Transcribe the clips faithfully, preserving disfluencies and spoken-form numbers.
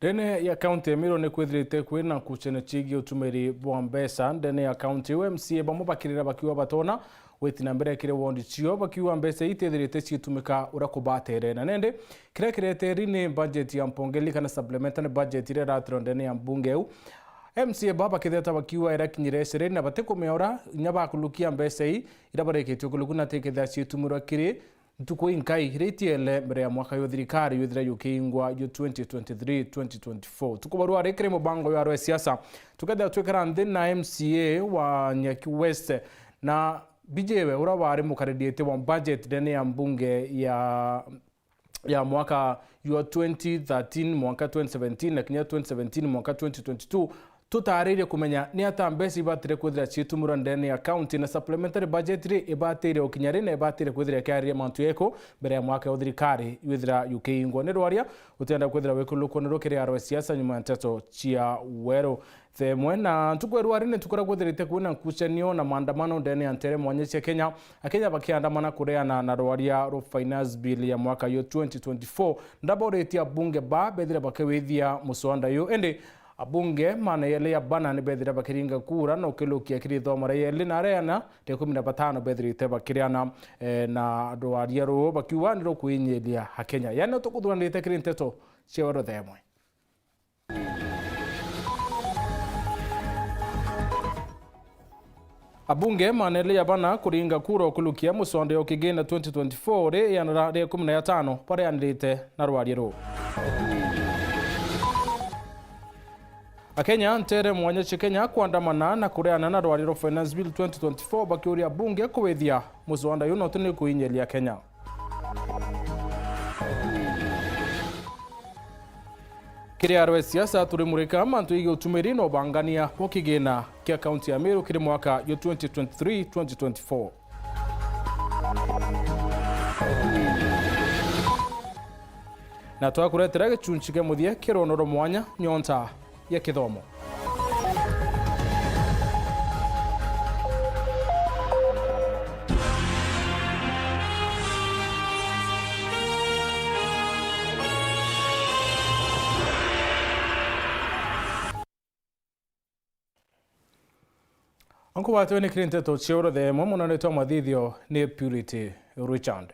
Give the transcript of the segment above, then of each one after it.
Ndene ya kaunti ya Meru ni kwithirite kwina nkucanio ciigii utumiri bwa mbeca ndene ya kaunti iu, M C A bamwe bakirira bakiuga batona gwiti na mbere kiri wondi cio, bakiuga mbeca ii itithirite ciitumika uria kubatere. Na nindi kiria kireteri ni budget ya mpongeli kana supplementary budget iria iratirwa ndene ya mbunge iu. M C A ba bakitheta bakiuga irakinyire iciriri na batikumiora inya bakulukia mbeca ii iria barikitie kuluku na tikithira ciitumirwa kiri ntuku inkai iria itiele mbere ya mwaka yo thirikari yithira yukiingwa yo twenty twenty-three, twenty twenty-four. Tukubarua ri kiri mubango ya rwe siasa, tukethira twikara nthi na M C A wa Nyaki West na B J we uria wari mukariritie wa budget ndene ya mbunge ya ya mwaka jwa twenty thirteen mwanka twenty seventeen na kinya twenty seventeen mwanka twenty twenty-two, tutaririe kumenya ni ata mbeca ibatire kwithira ciitumirwa ndene ya county, na supplementary budget ri ibatire ukinya ri na ibatire kwithira ikiariria mantu yeku mbere ya mwaka ya thirikari withira yukiingwa. Ni rwaria utienda kwithira wikulukwa ni rukiri arwe siasa nyuma ya nteto cia weru. Themwe na ntuku ya rwari ni tukuria kwithirite kwina nkucanio na maandamano ndene ya ntere mwanya cia Kenya, Akenya bakiandamana kureana na rwaria rwa finance bill ya mwaka yo twenty twenty-four. Ndaboritie abunge ba bethire bakiwithia muswanda yu, indi abunge mana yele ya bana ni bethire bakiringa kura na ukilukia kiri thoma ria yeli na areana ria ikumi na batano bethirite bakiriana, eh, na rwaria ruu bakiuga ni rukwinyiria Akenya. Yani tukuthuranirite kiri nteto cia weru themwe. Abunge manele ya bana kuringa kura ukurukia muswanda yo kigina twenty twenty-four ri iana ria ikumi na atano bareanirite na rwaria ruu. Akenya ntere mwanya cia Kenya kwandamana na kureana na rwaria rwa Finance Bill twenty twenty-four bakiuria abunge kuwithia muswanda yu notu ni kuinyiria Kenya. Kiri arwe siasa turimurika mantu igii utumiri na ubangania bwa kigina kia kaunti ya Meru kiri mwaka yo twenty twenty-three, twenty twenty-four. Na twakuretera gichunchi kia muthia kia rwono rwa mwanya nyonta ya kithomo. Nkugwatwe ni kiri nteto cia urothe imwe, munene wa mathithio ni Purity Richard.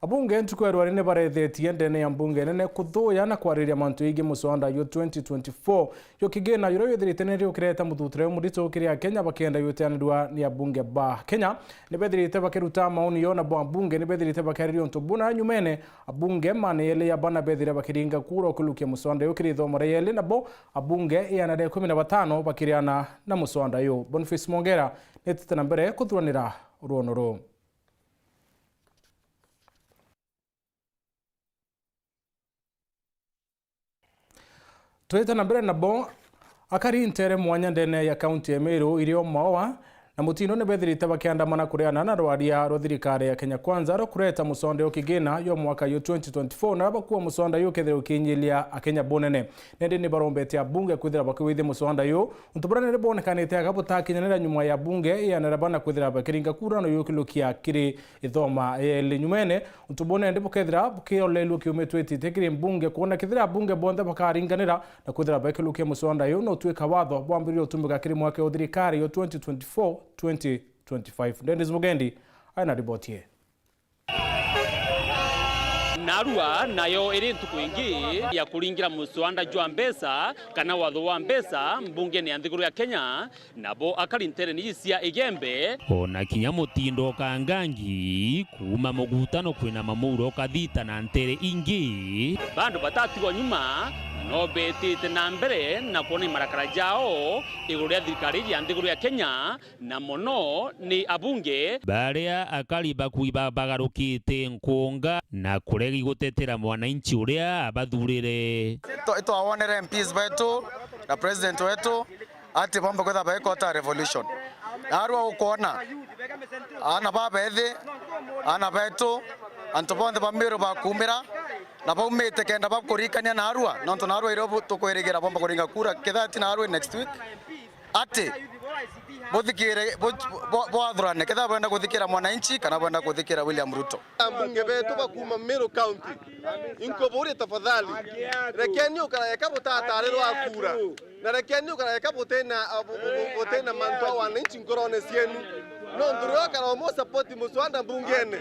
Abunge ntuku ya rwari ni barethetie ndene ya mbunge nene kuthuya na kwariria mantu igii muswanda yo twenty twenty-four yo kigina, yuria withirite ni riukireta muthutureo murito kiri Akenya bakienda yuteanirwa ni abunge ba Kenya. Ni bethirite bakiruta maoni yo na bo abunge ni bethirite bakiariria untu buna nyumene. Abunge mana yeli ya bana bethire bakiringa kura ukurukia muswanda yu kiri ithomo ria yeli, na bo abunge iana ria ikumi na batano bakiriana na muswanda yu. Boniface Mwongera ni etite na mbere kuthuranira rwono ruu. Twite na mbere nabo, akari ntere mwanya ndene ya kaunti ya Meru irio maoa na mutindo ni bethirite bakiandamana kureana na rwaria rwa thirikari ya Kenya Kwanza rwa kureta musonde o kigina yo mwaka yo twenty twenty-four, na bakua musonda yo kethira ukinyilia Akenya bunene. Nende ni barombete abunge kwithira bakiwithia musonda yo, untu buria nende bonekanite aga butakinyanira nyuma ya bunge ianera bana kwithira bakiringa kura no yukilukia kiri ithoma eli nyumene. Untu buu nende bukethira bukirorerua kiumitwe itite kiri mbunge, kwona kethira abunge bonthe bakaringanira na kwithira bekilukia muswanda yu no utwika watho bwambiririe utumika kiri mwaka wa thirikari yo twenty twenty-four, twenty twenty-five. Dennis Mugendi aina riboti ye. Narua nayo iri ntuku ingi ya kuringira muswanda jwa mbeca kana watho wa mbeca mbungene ya nthiguru ya Kenya. Nabo akari ntereni cia Igembe. Ona kinya mutindo ukangangi, kuuma mugutano kwina mamuuro ukathita na ntere ingi. Bandu batatigwa nyuma, no betite na mbere na kwona imarakara jao iguru ria thirikari ya nthiguru ya Kenya, na mono ni abunge. Baria akari bakui babagarukite nkunga na kuregi gutetera mwananchi uria abathurire. Twa-, twawonere M Ps betu na president wetu ati bomba kwitha baikota revolution. Narua ukwona aana babethi, aana betu, antu bonthe ba Meru bakumira na baumite kenda bakurikania narua, nontu narua irio bu-, tukwirigira bomba kuringa kura kithati narua next week. Ati buthikire, bu-, bu-, bwathurane, kethira bwenda kuthikira mwananchi kana bwenda kuthikira William Ruto. Ambunge betu ba kuuma Meru County, inkuburia tafadhali, rekeni ukaraeka butatarirwa kura, na rekeni ukaraeka butina, bu-, bu-, bu-, butina mantu a wananchi nkorone cienu. Nontu riria ukara umu support muswada mbungene,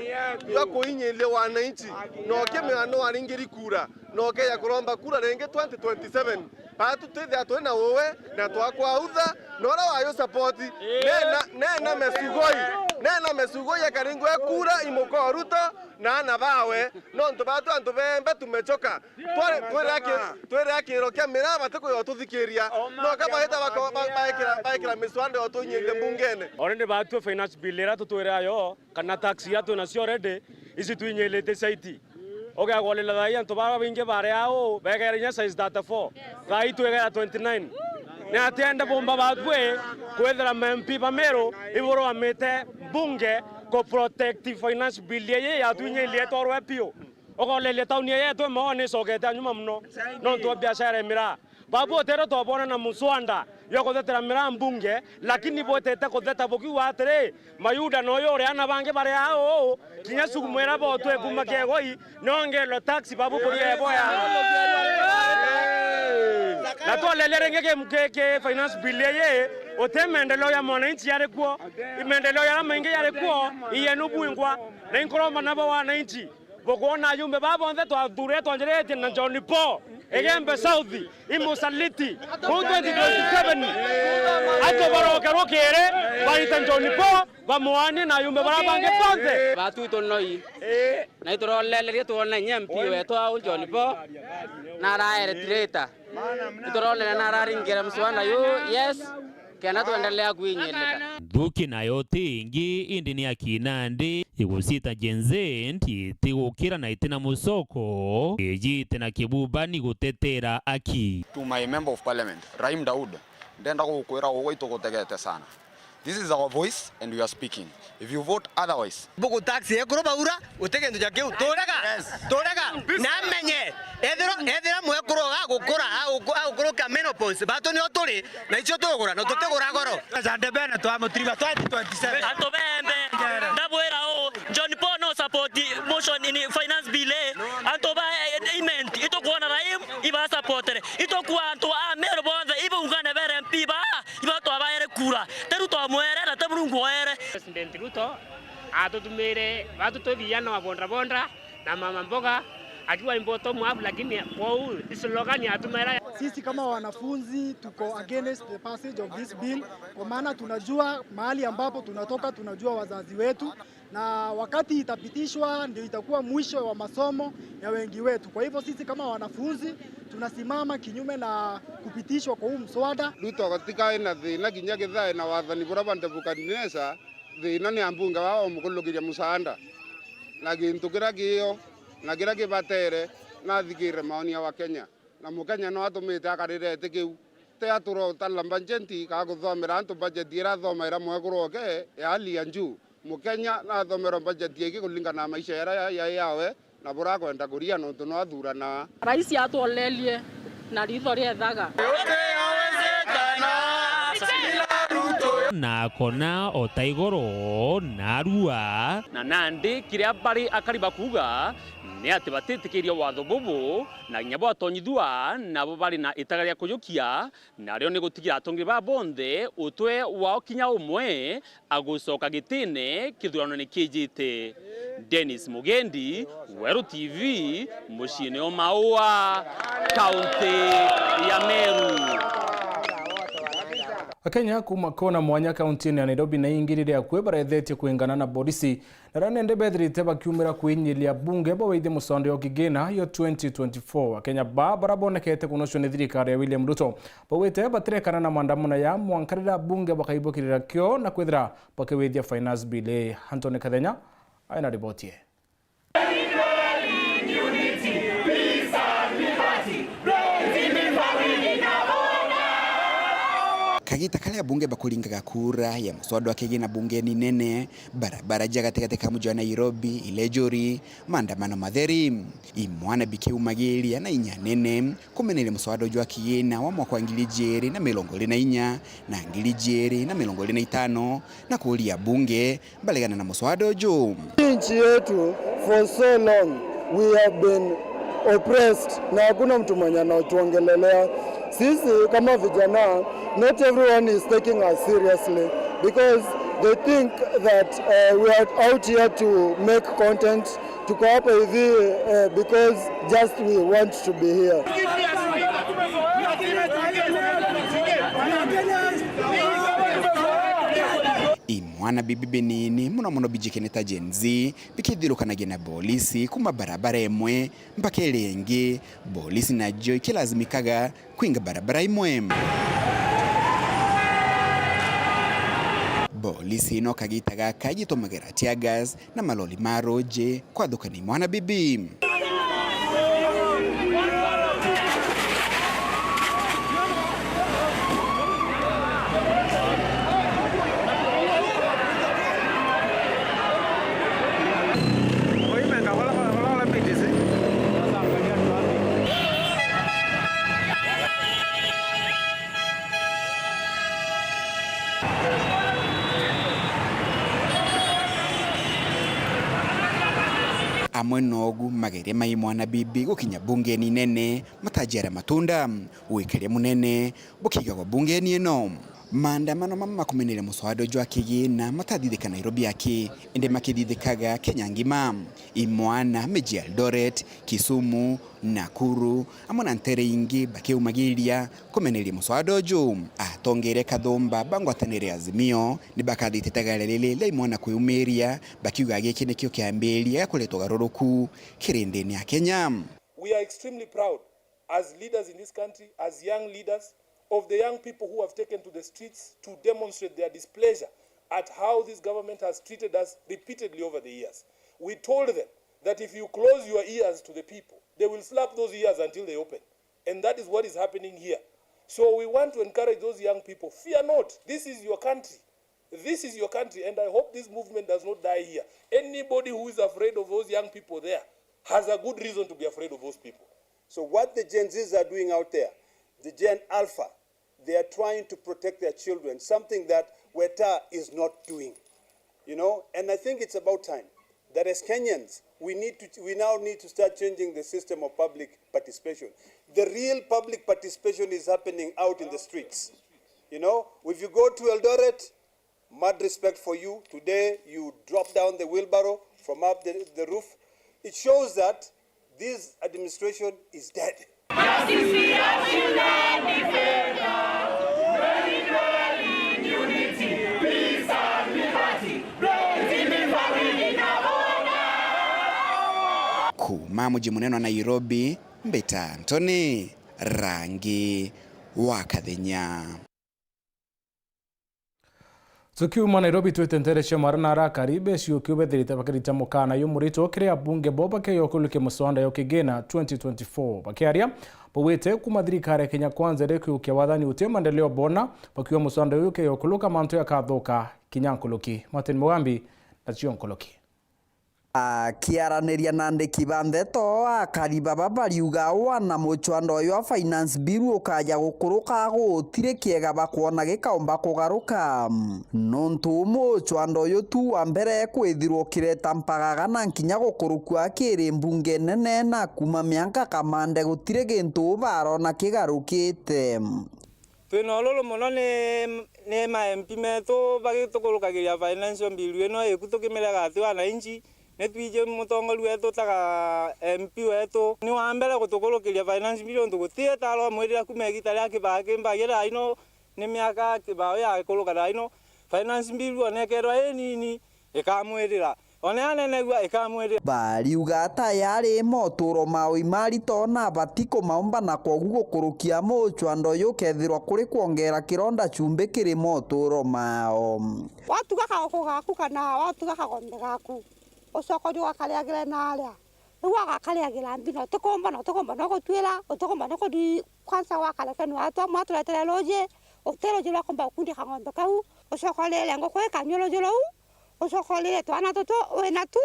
jwa kuinyiria wananchi, na ukimenya ni waringiri kura, na ukeja kuromba kura ringi twenty twenty-seven. Batu twithia twi na uwe na twakwautha, na uria wayu support, nena, nena mesugoi, nena mesugoi akaringwe kura imuko Ruto na ana bawe, nontu batu antu bembe tumechoka. Twari-, twirira ki-, twirira kiiro kia miraa batikwija ututhikiria. No ka bahita bako-, ba-, baikira, baikira miswanda yo tuinyirie mbungene. Already batue finance bill iria tutwire ayo, kana tax iria twi nacio already, ici twinyirite saiti. Ugegorera thaa ii antu baba baingi bari au, begera inya size thirty-four. Thaa ii twegera twenty-nine. Ni atiende bumba babwe kwithira ma M P ba Meru iburugamite mbunge ku protect finance bill ii yatwinyirie twarwe piu. Ukoreria tauni ii yetu imaoni icokete nyuma mono, nontu bwa biashara ya miraa. Babu utero twabona na muswanda jwa kuthetera miraa mbunge, lakini bwetete kutheta bukiuga atiri, Mayuda noyo uri ana bangi bari au, kinya sugumu iria botwe kuma kiegoi, nongerwe tax babu kuria eboya. Na twareria ringi ki, ki, ki finance bill ii, uti maendeleo ya mwananchi yari kuo, i maendeleo yaria maingi yari kuo, iyenu bwingwa, na inkuromba nabo wananchi. Bukwona ajumbe baa bonthe twathuurire twanjiritie na John Paul, Igembe South, imusaliti. Kuu twenty twenty-seven, antu baroke rukiri, baita John Paul, bamuanie na ajumbe baria bangi bonthe. Batwitwe noi. Na iturorelerie twona inya M P wetu au John Paul, na araeretirita. Ituronere na araringire mswada yu, yes, kenda twendelea kuinyirira. Nthuki nayo ti ingi, indi ni akina ndi iguciita Gen Z, itigukira na itina mucoko, ijite na kibubani gutetera aki. To my member of parliament, Rahim Daud, ndenda gukwira ugwe itugutegete sana. This is our voice and we are speaking. If you vote otherwise. Buku tax ekuru baura, uti kintu ja kiu. Turega. Yes. Turega. Na amenye, ethirwa, ethirwa mwekuru agukura, aguku-, agukuruka menopause, batu nio turi, na icio tugura, na tutigura goro. Jande bene twamutiriba twenty twenty-seven. Antu bembe, ndabwira u, John Paul no support motion in finance bill, eh. Antu ba, eh, imenti, itukwona Rahim, iba supportere. Itukua antu a Meru bonthe, ibaungane bere M P ba, iba twabaere kura. Ti Ruto amwere na ti Murungu oere. President Ruto atutumire batu twi biana wa bondabonda na mama mboga akiwa in bottom up, lakini kwou slogan atumira. Sisi kama wanafunzi tuko against the passage of this bill, kwa maana tunajua mahali ambapo tunatoka, tunajua wazazi wetu, na wakati itapitishwa ndio itakuwa mwisho wa masomo ya wengi wetu. Kwa hivyo sisi kama wanafunzi tunasimama kinyume na kupitishwa kwa huu mswada. Ruto gotikae na thina kinya githae na wathani buria bwa Nebukadneza, thina ni ambunge baa bamukurukiria musaanda. Na gintu kiria kiio na kiria kibatere, nathikirire maoni ya Wakenya. Na Mukenya no atumite akarira iti kiu. Ti aturota la bajeti ka kuthomera antu bajeti iria athomaira mwekuru oke ya hali ya juu. Mukenya nathomerwa bajeti ingi kulingana na maisha yaria ya, ya, yawe na buria akwenda kuria nontu no athurana. Rais atwolerie na ritho riethaga. Na akona o ta igoro narua. Na nandi kiria bari akari bakuuga ni ati batitikiria watho bubu, na kinya bwatonyithua nabo bari na itaga ria kujukia, nario ni gutigira atongeri baa bonthe utwe wao kinya umwe agucoka gitine kithuranone kiijite. Dennis Mugendi, Weru T V, muciine o Maua, kaunti ya Meru. Akenya kuuma kona mwanya kauntiine ya Nairobi na ingi riria akui barethetie kwingana na borisi na aria nende bethirite bakiumira kwinyiria bunge baweithie muswada yo kigina yo twenty twenty-four. Akenya baa baria bonekete kunocua ni thirikari ya William Ruto baugite batirekana na maandamano ya mwanka riria bunge bakaibukirira kio na kwithira bakiwithia finance bill. Anthony Kathenya aina riboti ii. Ka Gita karia abunge bakuringaga kura ya muswada wa kigina bungeni nene, barabara cia gatigati ka muji wa Nairobi, Ilejuri, maandamano matheri, imwana bikiumagiria na inya nene kumeneria muswada uju wa kigina wa mwaka wa ngiri ijiri na mirongo iri na inya na ngiri ijiri na mirongo iri na itano, na kuuria abunge baregana na muswada uju. Nchi yetu, for so long we have been oppressed na hakuna mtu mwenye anatuongelelea. Sisi kama vijana, not everyone is taking us seriously because they think that, uh, we are out here to make content. Tuko hapa hivi, uh, because just we want to be here. Imwana bibi binini muno muno bijikene ta Gen Z bikithirukanagia na bolisi kuma barabara imwe mpaka iria ingi, bolisi nacio ikilazimikaga kwinga barabara imwe. Bolisi ino kagita gaka igitumagira tear gas na malori ma ruji kwathukania imwana bibi. Amwe nogu mageria ma imwana bibi gukinya bungeni nene matajiara matunda, wikaria munene bukigagwa bungeni ino. Maandamano mama makumeneria muswada uju wa kigina matathithika Nairobi aki, indi makithithikaga Kenya ngima. Imwana miji ya Eldoret, Kisumu, Nakuru, amwe na ntere ingi bakiumagiria kumeneria muswada uju. Atongeria kathumba ba ngwataniro ya Azimio ni bakathitite igare riri ria imwana kwiumiria, bakiuga giki nikio kiambiria gia kureta ugaruruku kirindini ya Kenya. We are extremely proud as leaders in this country, as young leaders, of the young people who have taken to the streets to demonstrate their displeasure at how this government has treated us repeatedly over the years. We told them that if you close your ears to the people, they will slap those ears until they open. And that is what is happening here. So we want to encourage those young people, fear not, this is your country. This is your country, and I hope this movement does not die here. Anybody who is afraid of those young people there has a good reason to be afraid of those people. So what the Gen Zs are doing out there, the Gen Alpha, they are trying to protect their children, something that Weta is not doing. You know, and I think it's about time that as Kenyans, we need to, we now need to start changing the system of public participation. The real public participation is happening out in the streets. You know, if you go to Eldoret, mad respect for you. Today, you drop down the wheelbarrow from up the, the roof. It shows that this administration is dead. Kuuma muji munene wa Nairobi, mbita Anthony Rangi wa Kathenya. Tukiuma Nairobi, twite ntere cia Mara na arakari beciukiu bethirite bakirita mukana yumuritwo kiri abunge bo bakeya ukulukia muswada yo kigina twenty twenty-four. Bakiaria, bauite kuma thirikari ya Kenya Kwanza iri kwiukia wathani uti maendeleo bona, bakiuga muswada uyu ukeya ukuluka mantu yakathuka kinya nkuluki. Martin Mugambi nacio nkuluki. Akiaraniria na andiki ba ndeto, akari baba bariuga wana muchwanda uyu wa finance bill ukaja gukuruka gutiri kiega bakwona gikaumba kugaruka. Nontu muchwanda uyu tu wa mbere kwithirwa ukireta mpagaga na nkinya gukurukua kiri mbunge nene na kuma mianka kamande gutiri gintu barona kigarukite. Twina ururu mono ni, ni ma M P metu bagitukurukagiria financial bill ino iku tukimirega ati wananchi, ni twiji mutongoria wetu taga M P wetu ni wa mbere gutukurukiria finance bill, untu guti itaro mwirira kuma igita ria Kibaki mbagira ino ni miaka Kibaki ya ikuruka ino finance bill onekerwa inini ikamwirira. Ona anenegua ikamwirira. Bariuga tayari moturo mao imarito na batikumaumba na kwogu gukurukia muchwanda uyu ukethirwa kuri kwongera kironda chumbi kiri moturo mao. Watuga kaguku gaku kana watuga kagombe gaku, ucoka uthi ugakariagire na aria. Riu agakariagira mbino, utikumba na utikumba no gutwira, utikumba no kuthi kwanza wakareke ni watu amwe aturetere ruji, uti ruuji rwa kumba gukundia kang'ombe kau, ucoka urire nguku ikanyua ruuji ruu, ucoka urire twana tutu wina tu.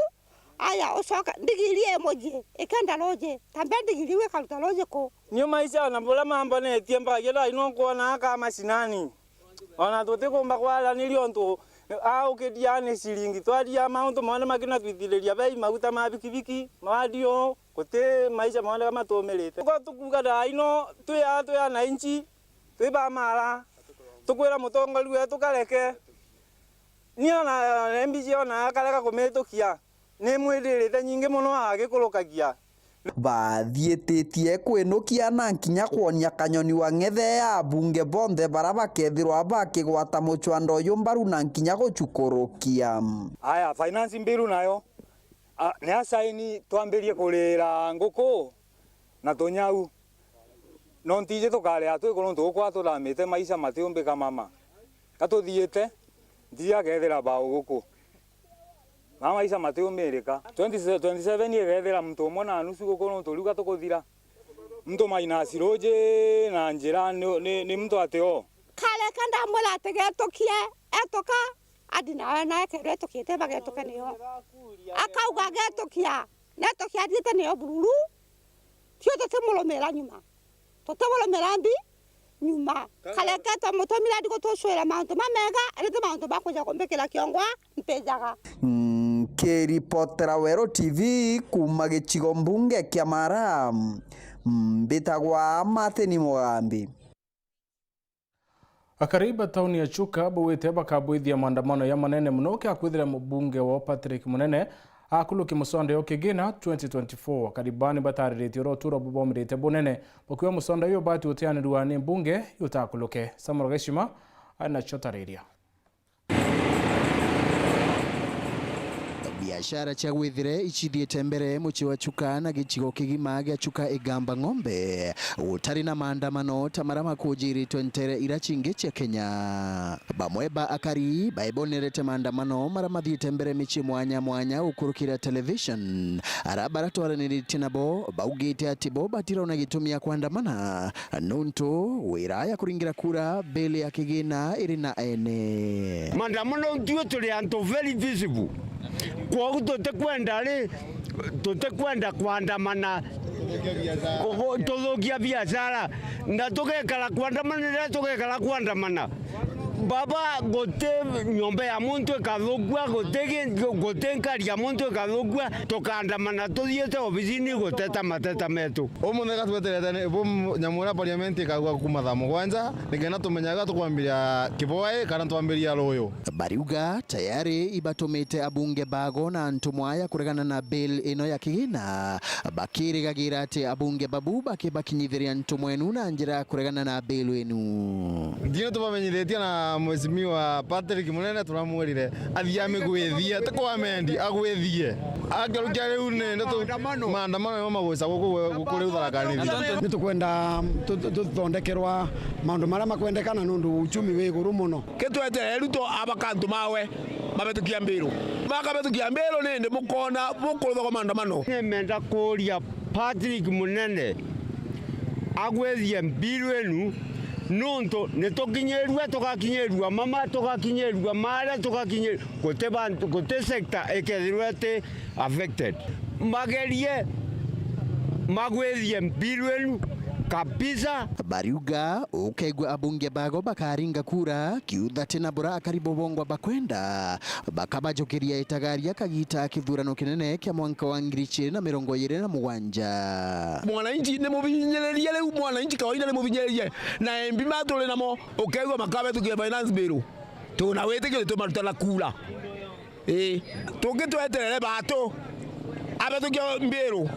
Aya, ucoka ndigiri i muji, ikenda ruuji, tambe ndigiri iu ikaruta ruuji ku? Niu maisha ona buria mambonetie mbagia thaa ino nkwona aka macinani. Ona tutikumba kwaraniria untu, aa, ukiria ni ciringi. Twaria mauntu monthe makina twitiriria bei, maguta ma bikibiki, ma radio, guti maisha monthe matumirite. Tuko tukuuga thaa ino twi aa, twi ananchi, twi ba mara, tukwira mutongoria wetu kareke. Ni ona M B C ona akarega kumitukia. Ni mwithirite nyingi mono agikurukagia. Bathiititie kwinukia na nkinya kwonia kanyoni wa ng'ethe ya abunge bonthe bara bakethirwa bakigwata mucwanda uyu mbaru na nkinya gucukurukia. Aya, finance bill nayo, a, ni asaini twambirie kurira nguku na tunyau. No ntiji tukaria twi kuru nontu gukwa tuthamite maisha matiumbika mama. Ka tuthiite, ntiji akethira bau guku. Na maisha matiumirika. Twenty, twenty-seven igethira muntu umwe na nusu guku nontu riu gatukuthira. Muntu minus ruuji na njira ni, ni, ni muntu ati o. Kareke ndamwira ati getukie, etuka, andi nawe naekerwe etukite bagetuke nio. Akauga getukia, netukia athiite nio bururu. Tio tutimurumira nyuma. Tutimurumira mbi nyuma. Kareke twamutumire ndi gutucwira mauntu mamega, indi ti mauntu ma kuja kumbikira kiongwa mpijaga. Nkiripotera Weru T V kuuma gicigo mbunge kia Mara, mbitagwa Martin Mugambi. Akari ba tauni ya Chuka baugite bakabwithia maandamano ya manene mono kia kwithira mubunge wao Patrick Munene akuluki musonda yo kigina twenty twenty-four. Akari baa ni batariritie uria uturo bubomirite bunene, bakiuga musonda uyu ubati utianirua ni mbunge yutakuluke. Samuel Gaishima ari nacio tariria. Biashara cia gwithire icithiite mbere mucii wa Chuka na gicigo kigima gia Chuka Igamba Ng'ombe gutari na maandamano ta maria makujiritwe ntere iria cingi cia Kenya. Bamwe ba akari baibonerete maandamano maria mathiite mbere micii mwanya mwanya gukurukira television. Aria baratwaraniritie nabo baugite ati bo batirona gitumi ya kwandamana nontu wira ya kuringira kura bill ya kigina iri na ene. Maandamano ntui turi antu very visible. Kwogu tutikwenda ri, tutikwenda kwandamana ku-, ku-, tuthukia biashara. Na tugekara kwandamana riria tugekara kwandamana. Baba, guti nyomba ya muntu ikathukua, guti gi-, guti nkari ya muntu ikathukua, tukaandamana tuthiite obisini guteta mateta metu. Umuthi gatweterete ni bu nyamu iria parliament ikagua kuuma thaa mugwanja, nikenda tumenyaga tukwambiria kiboe kana twambiria ruyu. Bariuga tayari ibatumite abunge bago na ntumwa ya kuregana na bill ino ya kigina, bakirigagira ati abunge babu bakibakinyithiria ntumwa enu na njira ya kuregana na bill inu. Ndino tubamenyithitie na Mheshimiwa Patrick Munene, turamwirire athii amigwithie, ti kwamendi, agwithie. Akerukia riu ni ndeto maandamano nimo maguca guku, guku riu Tharaka Nithi. Ni tukwenda tu-, tu-, tuthondekerwa maundu maria makwendekana nontu uchumi wi iguru mono. Kitwetere Ruto abaka antu mawe mabetukia mbiru. Makabetukia mbiru nindi mukona bukurutha kwa maandamano. Nimenda kuria Patrick Munene agwithie mbiru inu, nontu nitukinyirua, tugakinyirua mama, tugakinyirua mare, tugakinyirua guti bantu, guti sector ikethirwa iti affected. Magerie magwithie mbiru inu kabisa. Bariuga ukaigua abunge bago bakaringa kura, kiutha tina bura akari bobongwa bakwenda, bakabajukiria itagaria kagita kithurano kinene kia mwanka wa ngiri igiri na mirongo iri na mugwanja. Mwananchi ni mubinyiririe riu, mwananchi kawaida ni mubinyiririe, na M P maturi namo, ukaigua makabetukia finance bill, tuna witikio tumarutana kura. Ii, tungitweterere batu abetukia mbiru,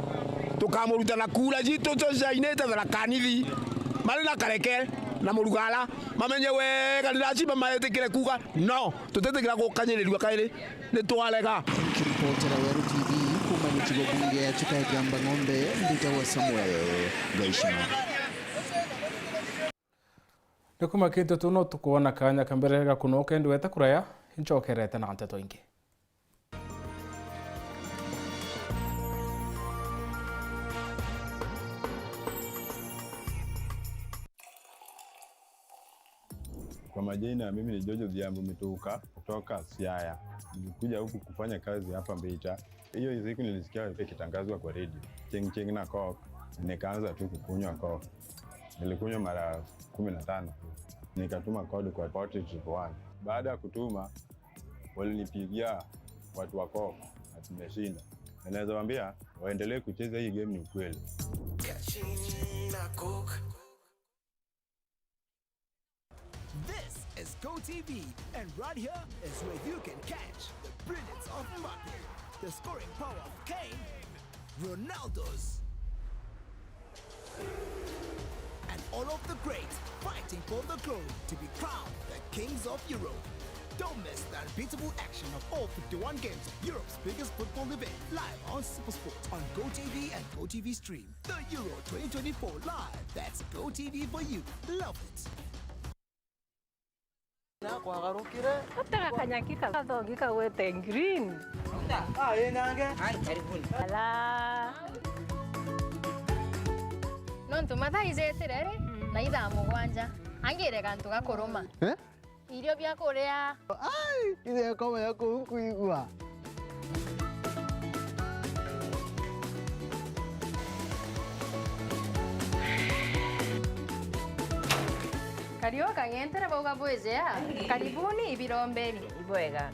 tukamurutana kura citu tucainite Tharaka Nithi, mari na Kareke na Murugara, mamenye wega ni lazima maetikire kuuga no, tutitikira gukanyirirua kairi, ni twarega. Nkiripotera Weru T V kuuma gicigo bunge ya Chuka Igamba Ng'ombe, mbitagwa Samuel Gaishima. Ni kuuma kintu tu no tukwona kaanya ka mbere ga kunoka, indi wete kuraya, incokerete na nteto ingi. Majina, mimi ni George Odhiambo Mituka kutoka Siaya. Nilikuja huku kufanya kazi hapa Mbita. Hiyo siku nilisikia ikitangazwa kwa redio, ching ching na Coke, nikaanza tu kukunywa Coke. Nilikunywa mara kumi na tano. Nikatuma code kwa forty triple one. Baada ya kutuma, walinipigia watu wa Coke na tumeshinda. Na naweza waambia waendelee kucheza hii game, ni ukweli. Catching na Coke. This is Go T V, and right here is where you can catch the brilliance of Mbappe, the scoring power of Kane, Ronaldo's, and all of the greats fighting for the glory to be crowned the kings of Europe. Don't miss the unbeatable action of all fifty-one games of Europe's biggest football event, live on SuperSport on Go T V and Go T V Stream. The Euro twenty twenty-four live. That's Go T V for you. Love it. Nakwagarukire. Atega kanyaki ka-, gathogi kagwete green. Ah, ĩ nange. Ai, karibuni. Ala. Nontu mathaa ijetire ri, mm, na ithaa mugwanja. Angire gantu ga kuruma. Eh? Irio bia kuria. Ai, ithe koma ya kuu nkuigua. Kariu kang'entere bauga bwijea. Karibuni ibirombeni. Ibwega.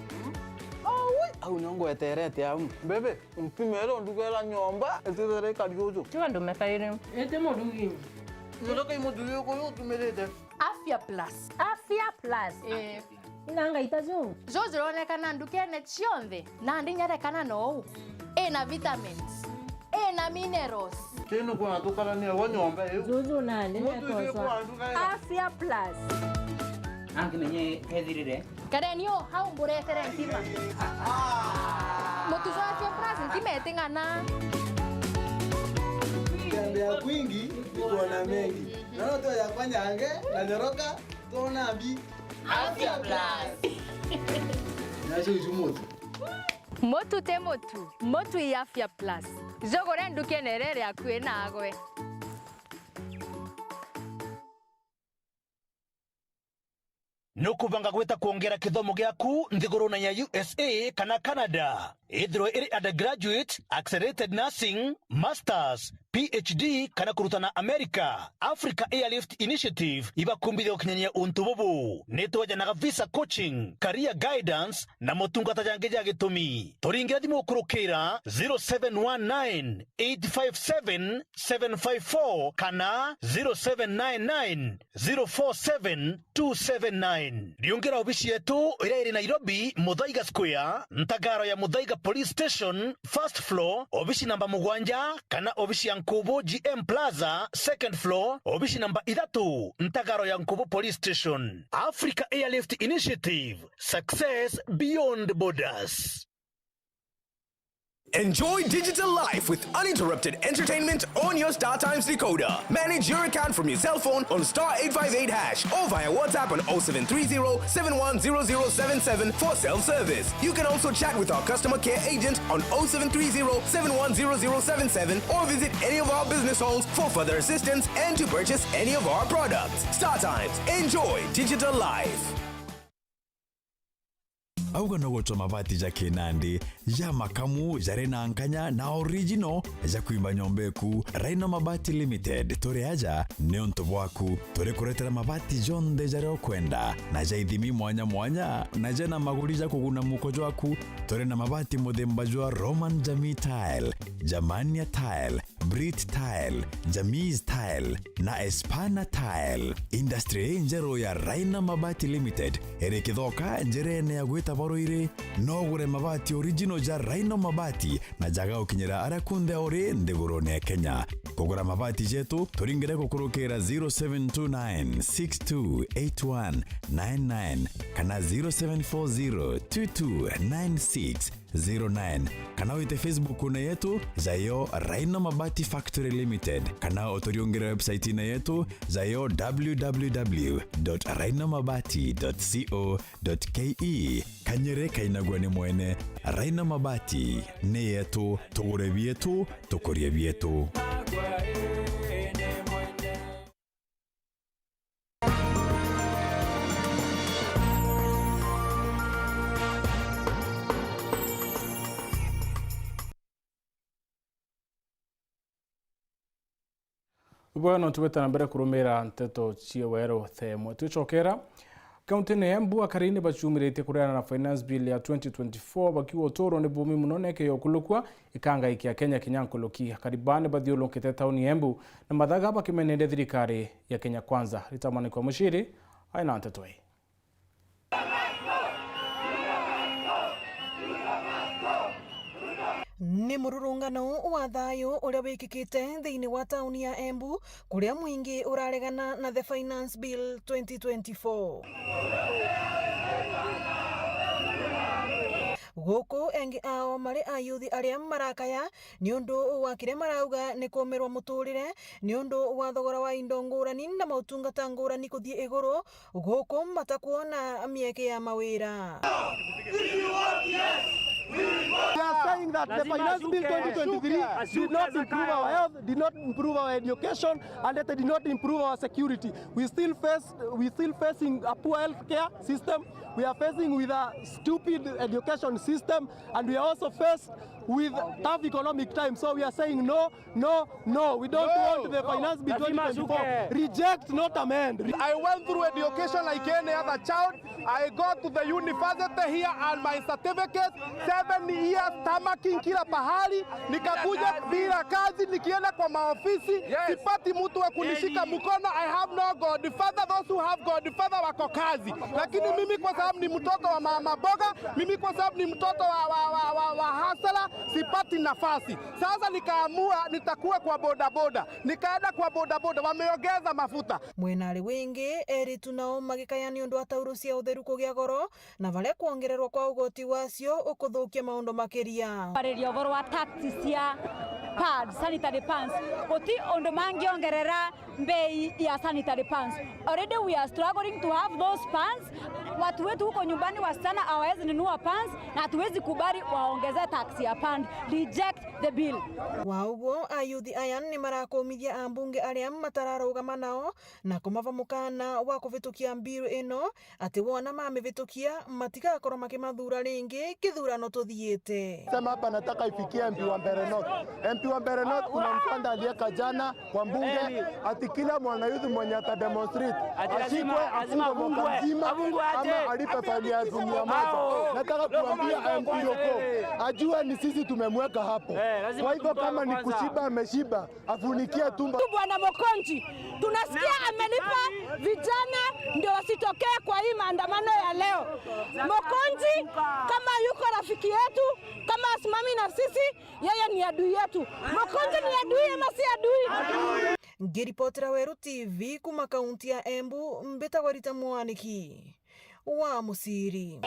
Aui, au nio ngweterete au. Bebe, mpimere ndugera nyomba, itithere ikari uju. Tiga ndume kairi. Ite murugi. Ndoka imuthuri uyu utumirite. Afya Plus. Afya Plus. Eh. Ina ngaita ju. Ju juronekana ndukene cionthe, nandi nyarekana nou. Ina vitamins. Ina minerals. Kinu kwa tukarania wa nyomba iu. Juju nandi. Mutu isi kwa nduka ya. Afya Plus. Angimenye kethirire. Kareni o hau mburetere ntima. Mutu jwa Afya Plus ntima iting'ana. Kutembea kwingi ni kuona mengi. Naona tu ya kwanyange na nyoroka, tuona mbi. Afya Plus. Nacio icu mutu. Mutu ti mutu, mutu i Afya Plus. Jugure ndukene iria iri akui nagwe. Nukubanga gwita kwongera kithomo giaku nthigurune ya U S A kana Canada? Ethirwe iri undergraduate, accelerated nursing, masters, P H D kana kurutana America, Africa Airlift Initiative ibakumbithia gukinyania untu bubu. Nitwejanaga visa coaching, career guidance na motungata jangi ja gitumi. Turingire thimu ukurukira zero seven one nine, eight five seven, seven five four kana zero seven nine nine, zero four seven, two seven nine. Riungira obici yetu iria iri Nairobi, Muthaiga Square, ntagaro ya Muthaiga Police Station, first floor, obici namba mugwanja, kana obici ya Nkubu G M Plaza, second floor, obici namba ithatu, ntagaro ya Nkubu Police Station. Africa Airlift Initiative, success beyond borders. Enjoy digital life with uninterrupted entertainment on your StarTimes decoder. Manage your account from your cell phone on star eight five eight hash or via WhatsApp on oh seven three zero, seven one zero zero seven seven for self-service. You can also chat with our customer care agent on oh seven three zero, seven one zero zero seven seven or visit any of our business halls for further assistance and to purchase any of our products. StarTimes. Enjoy digital life. Auga no gutwa mabati ja kinandi, ja makamu, jari na nkanya na original ja kwimba nyomba eku. Rhino Mabati Limited, turi aja niuntu bwaku. Turi kuretera mabati jonthe jaria ukwenda, na ja ithimi mwanya mwanya, na jena maguri ja kuguna muko jwaku. Turi na mabati muthemba jwa Roman Jamii Tile, Germania Tile, Brit Tile, Jamis Tile na Espana Tile. Industry injeru ya Rhino Mabati Limited iri Kithoka, njirene ya gwita Baruiri. No ugure mabati original ja Rhino Mabati na jaga gukinyira aria kunthe uri nthigurune ya Kenya. Kugura mabati jetu, turingire gukurukira zero seven two nine six two eight one nine nine kana zero seven four zero two two nine six zero nine, kana wite Facebook-une yetu, jayo Rhino Mabati Factory Limited, kana uturiungire website-ine yetu, jayo w w w dot rhino mabati dot co dot k e. Kanyere kainagua ni mwene. Rhino Mabati ni yetu, tugure bietu, tukurie bietu. Bwega, no tubete na mbere kurumira nteto cia weru themwe. Twicokera, kaunti-ini ya Embu, akari ni baciumiritie kuregana na finance bill ya twenty twenty-four, bakiuga uturo ni bumi muno, neke yokulukua ikangaiki ya Kenya kinya nkuruki. Akari baa ni bathiurukite tauni ya Embu na mathaga bakimeneria thirikari ya Kenya Kwanza. Rita Mwaniki wa Muciri aina nteto ii. Ni mururungano wa thayu uria wikikite thiini wa tauni ya Embu, kuria mwingi uraregana na the Finance Bill twenty twenty-four. Guku engi ao mari ayuthi aria marakaya ni undu wa kiria marauga ni kuumirwa muturire ni undu wa thogora wa indo ngurani na mautungata ngurani kuthii iguru, guku matakuona mieke ya mawira. We are saying that the Finance Bill twenty twenty-three did not improve our health, did not improve our education, and it did not improve our security. We still face, we still facing a poor healthcare system. We are facing with a stupid education system, and we are also faced with tough economic times. So we are saying no, no, no. We don't want the Finance Bill twenty twenty-four. Reject, not amend. I went through education like any other child. I go to the university here and my certificate, seven years stomaching kila pahali, nikakuja bila kazi, nikienda kwa maofisi, sipati mtu wa kunishika mkono. I have no godfather. Those who have godfather wako kazi, lakini mimi kwa sababu ni mtoto wa mama boga, mimi kwa sababu ni mtoto wa, wa, wa, wa, wa hasala, sipati nafasi. Sasa nikaamua nitakuwa kwa bodaboda, nikaenda kwa bodaboda, wameongeza mafuta. Mwena ari wingi, eritu nao magikaya ni undu wa tauro cia utheru kugia goro, na varia kwongererwa kwa ugoti wacio ukuthukia maundu makiria. Kwariria uvoro wa tax cia pads, sanitary pads, guti undu mangiongerera mbei ya sanitary pads. Already we are struggling to have those pads. Watu wetu huko nyumbani, wasichana hawawezi nunua pads, na hatuwezi kubali waongeze tax ya pad. Reject the bill. Wa uguo, ayuthi aya ni marakumithia ambunge aria matararugama nao na kumava mukana wa kuvitukia mbiru ino, ati wona mamivitukia, matigakorwo makimathuura ringi kithurano tuthiite. Sema hapa nataka ifikie M P wa Mbeere North. M P wa Mbeere North, kuna mswada aliweka jana kwa mbunge, ati kila mwanayouth mwenye ata demonstrate ashikwe, afungwe mwaka mzima, ama alipe faini ya elfu mia moja. Nataka kuambia M P Roko ajue ni sisi tumemweka hapo. Kwa hivyo kama ni kushiba ameshiba, afunikie tumbo. Bwana Mokonji, tunasikia amelipa vijana ndio wasitokee kwa hii maandamano ya leo. Mokonji, kama yuko rafiki yetu, kama asimami na sisi, yeye ni adui yetu. Mokonji ni adui ama si adui? Ngiripotera Weru T V kuma kaunti ya Embu, mbitagwa Rita Mwaniki wa Muciri.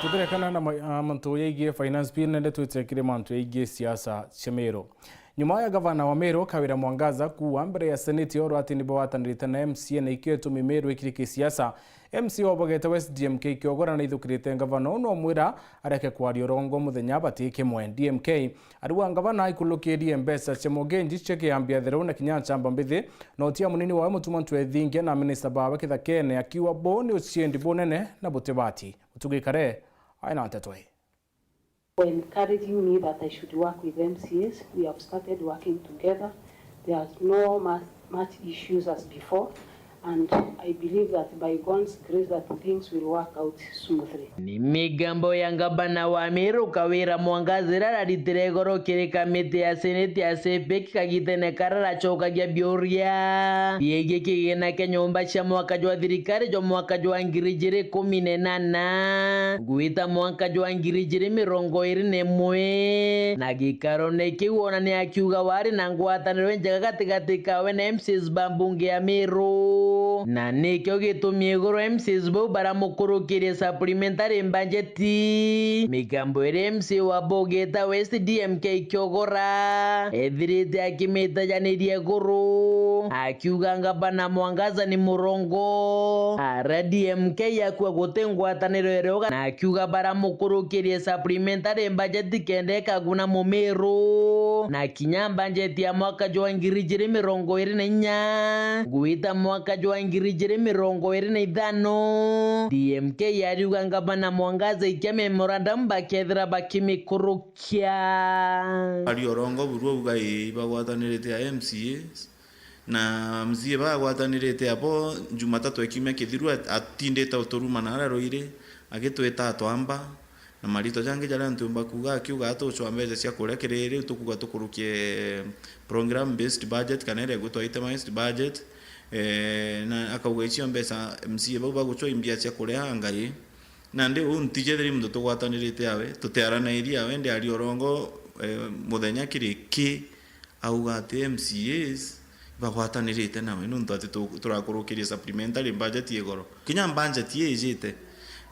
Tukirekana na ma-, a, mantu yaigie finance bill, nende twite kiri mantu yaigie siasa cia Meru. Nyuma ya gavana wa Meru, Kawira Mwangaza, kuuga mbere ya seneti oro ati nibo watanirite na M C A na ikio itumi Meru ikiri kisiasa, M C A wa Bogete West D M K Kiogora naithukirite gavana uu, nomwira areke kwaria urongo muthenya bati kimwe. D M K ariuga ngavana aikulukirie mbeca cia Mogenji cia kiambia theru na kinya nchamba mbithi, na utia munini wawe Mutuma Ntwethingia na minista bawe kithakene, akiuga buu ni uciendi bunene na buti bati. Mutugi Kare aina nteto ii. Were encouraging me that I should work with M C As. We have started working together. There are no mu-, much issues as before, and I believe that by God's grace that things will work out smoothly. Ni migambo ya ngavana wa Meru Kawira Mwangaza iria araritire igoro kiri kamiti ya seneti ya CEPEC kagitene karia aracokagia biuria biegie kigina kia nyomba cia mwaka jwa thirikari jwa mwaka jwa ngiri ijiri kumi na inana gwita mwaka jwa ngiri ijiri mirongo iri na imwe. Na gikarone kiu ona ni akiuga wari na ngwataniro injega gatigati kawe na M C As ba mbunge ya Meru, na nikio gitumi iguru M C As bau baramukurukirie supplementary budget. Migambo iria M C A wa Bogeta West D M K Kiogora ethirite akimitajaniria iguru, akiuga ngavana Mwangaza ni murongo, ara D M K akua guti ngwataniro irioga, na akiuga baramukurukirie supplementary budget kenda ikaguna Mumiru. Na kinya mbanjeti ya mwaka jwa ngiri ijiri mirongo iri na inya gwita mwaka jwa ngiri ijiri mirongo iri na ithano, D M K yariuga ngavana Mwangaza ikia memorandum bakethira bakimikurukia. Ari orongo buru auga ii bagwatanirite a M C As, na M C A bagwatanirite abo Jumatatu ya kiumia kithiru at-, atindite uturuma na aria ruiri, agitwita atwamba, na marito jangi jaria ntiumba kuuga, akiuga, "Tucwa mbeca cia kuria kiri riu tukuuga tukurukie program based budget kana iria igwitwa itemized budget." Eh, na akauga icio mbeca M C A bau bagucwa imbia cia kuria ngai. Nandi uu ntijethiri muntu tugwatanirite awe, tutiaranairie awe, ndi ari orongo, eh, muthenya kiri ki, auga ati M C As bagwatanirite nawe, nontu ati tu-, turakurukirie supplementary budget igoro. Kinya budget ii ijite,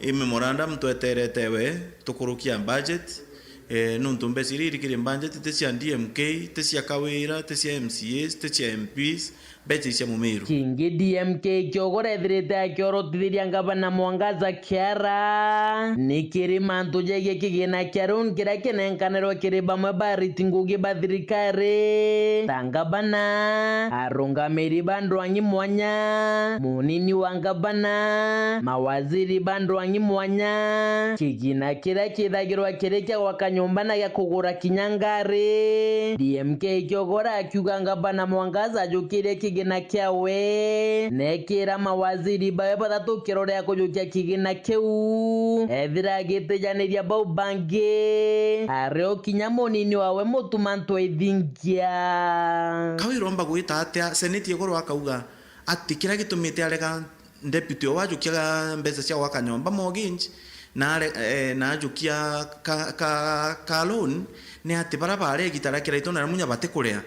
i memorandum tweterete we tukurukia budget, eh, nontu mbeca iria iri kiri budget ti cia D M K, ti cia Kawira, ti cia M C As, ti cia M Ps, mbeca i cia Mumiru. Kingi D M K Kiogora ethirite akiorotithiria ngavana Mwangaza Kiara ni kiri mantu jegie kigina kia loan kiria kinenkanirwe kiri bamwe bariti ngugi ba thirikari, ta ngavana, arungamiri ba ndwang'i mwanya, munini wa ngavana, mawaziri ba ndwang'i mwanya, kigina kiria kithagirwa kiri kia gwaka nyomba na gia kugura kinya ngari. D M K Kiogora akiuga ngavana Mwangaza ajukirie kigina kiawe, nekira mawaziri bawe bathatu kirore ya kujukia kigina kiu, ethira agitijaniria bau bangi, ario kinya munini wawe Mutuma Ntwethingia. Kau iromba gwita atia? Seneti igoro akauga ati kiria gitumite arega deputy owe ajukia mbeca cia gwaka nyomba mortgage, na are-, eh, na ajukia ka, ka, ka loan, ni ati bara bare igita ria kiraitu na munya batikurea.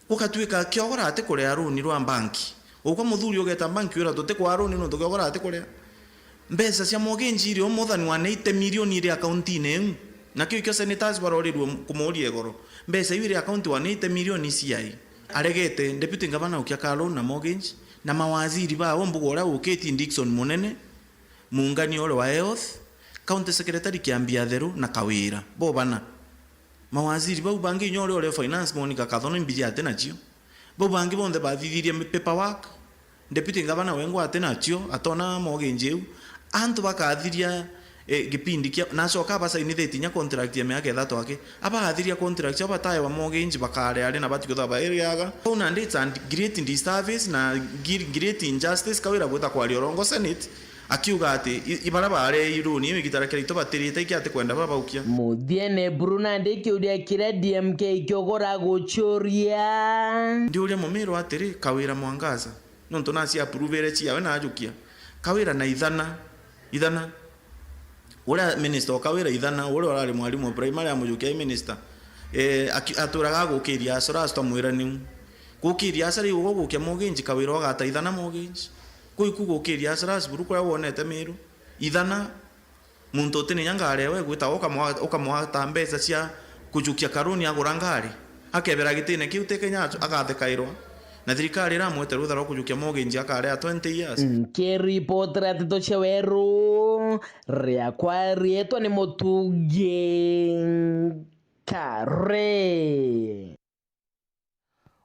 Gukatuika Kiogora atikurea loan rwa banki. Ugwe muthuri ugeta banki wira tutikwaa loan nontu Kiogora atikurea. Mbeca cia mortgage iri o more than one eighty million iri akaunti-ini iu. Na kiu ikio senators barorirue kumuuria igoro. Mbeca iu iri akaunti one eighty million ciai? Aregete deputy ngavana ukia ka loan na mortgage, na mawaziri bao mbuga uria ukitie Dickson Munene, Muungania uria wa health, county secretary Kiambi Atheru na Kawira, bo bana. Mawaziri bau bangi inya uria uri finance Monica Kathono imbiji ati nacio. Bau bangi bonthe bathithirie mi-, paperwork. Deputy ngavana wengwa ati nacio, atona mortgage iu. Antu bakathiria, eh, gipindi kia, na acoka abasainithitie inya contract ya miaka ithatu aki. Abaathiria contract cio bataewa mortgage bakare ari na batikutha bairiaga. Bau nandi it's a great disservice na gre-, great injustice Kawira gwita kwaria urongo Senate. Akiuga ati i-, i-, bara bare iruni iu igitara kiraitu batirite iki ati kwenda babaukia. Muthiene Buru nandi kiuria kiria D M K Kiogora gucuria. Ndiuria Mumiru atiri, Kawira Mwangaza, nontu naci approve-ire ciawe na ajukia. Kawira na ithana, ithana. Uria minister o Kawira ithana, uria urari mwarimu o primary amujukia ai minister. Eh, aki-, atwiraga agukiria asura, twamwira niu. Gukiria asara iu ugukia mortgage, Kawira ogata ithana mortgage. Kuu iku gukiria Lazarus buru kuria wonete Miru. Ithana, muntu utininya ngari ewe gwita ukamwa-, ukamwata mbeca cia kujukia karuni agura ngari. Akebera gitine kiu ti Kenya acu-, agathekairwa. Na thirikari iramwete rutha rwa kujukia mortgage akarea twenty years. Nkiripotera nteto cia weru, riakwa riitwa ni Mutungi Kare.